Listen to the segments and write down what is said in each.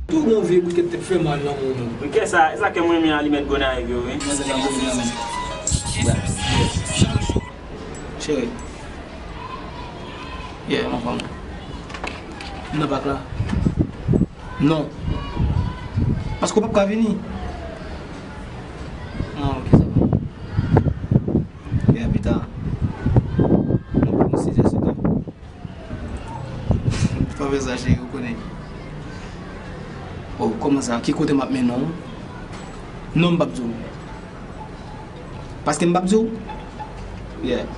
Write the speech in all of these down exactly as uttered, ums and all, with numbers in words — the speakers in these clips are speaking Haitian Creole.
Tou gon vye bout kèt tèt fè mal nan moun. Wi, kè sa, e sa kè mwen renmen alimèt Gonayiv yo, wi. Mwen se nan Gonayiv nan men. Cheri. Yeah, m anfòm. M nan pak la. Non. Paske w p ap ka vini. Ah, ok, sa va. Yeah, pita. Nou pran yon sizè sou tan. Pa fè sa, cheri, ou konnen. Oh, kòman sa? Ki kote m ap mennen w? Non, m p ap di w. Paske m p ap di w? Yeah.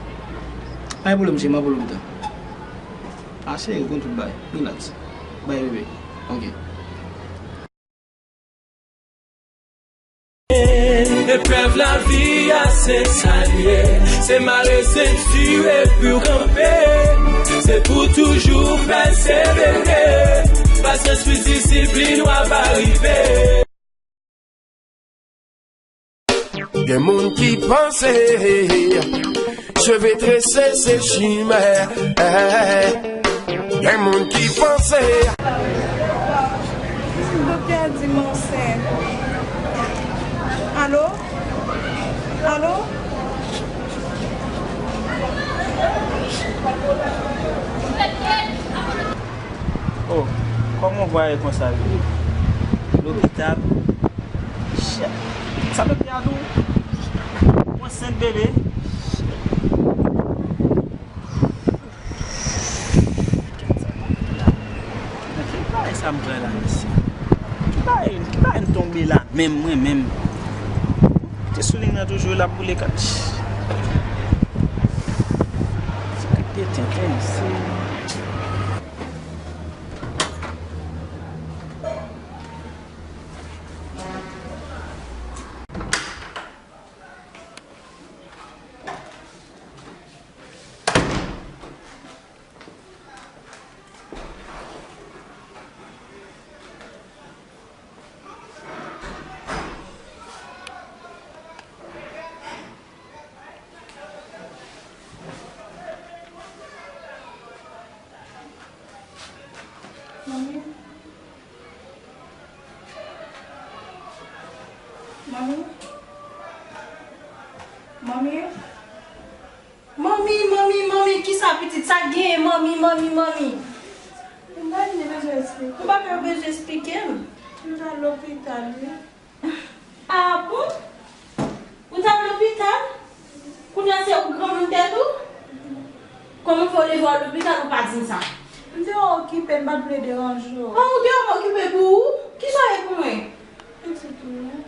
Pa gen pwoblèm, cheri, m ap rele w pita. Ah, cheri, ou konn tout bagay. Relax. Bye, bebe. Ok. Eprèv lavi a, se sa l ye. Se mare senti epi w kanpe. Se pou toujou pèsevere. Pasyans plis disiplin w ap arive. Gen moun ki panse, cheve trese se chimè. Gen moun ki panse. Doktè a di m ansent. Alo? Alo? Oh, kòman w vwaye konsa, bebe? Lopital? Shit. Sa doktè a di w? Ou ansent, bebe? Shit. Nan ki bagay sa m pran la, mesye? Ki bagay, ki bagay m tonbe la menm, mwen menm? Te sou liy nan toujou, l ap boule kat. Se kat de tenten, se. Manmi? Manmi? Manmi? Manmi, manmi, manmi, kisa pitit sa genyen, manmi, manmi, manmi? M pa gen bezwen eksplike. Ou pa gen bezwen eksplike m. M t al lopital, wi. Ah bon? Ou t al lopital? Kounye a se ou granmoun tèt ou? Kòman fè w leve w al lopital ou pa di m sa? M te okipe, m pa t vle deranje w. Ah, ou te okipe pou ou? Kisa w ye pou mwen? Pitit ou.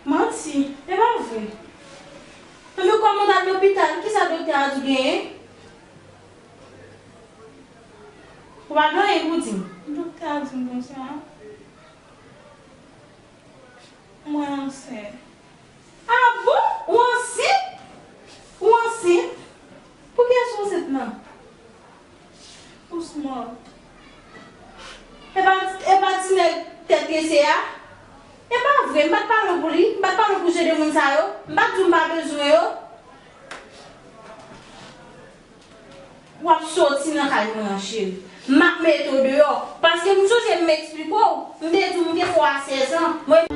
Manti, e pa vre. Ebyen, kòman w t al lopital? Kisa doktè a di w genyen? Ou pa gen anyen pou di m? Doktè a di m konsa. Mwen ansent. Ah bon? Ou ansent? Ou ansent? Pou kiyès ou ansent lan? Pou Smart. E pa, e pa ti nèg tèt trese a? E pa vre, m pa t pale w pou li, m pa t pale w pou jan de moun sa yo, m pa t di w m pa bezwen yo. W ap soti nan kay mwen an, cheri. M ap mete w deyò, paske m sonje m eksplike w, m te di w m te fè w a sèz an. Mwen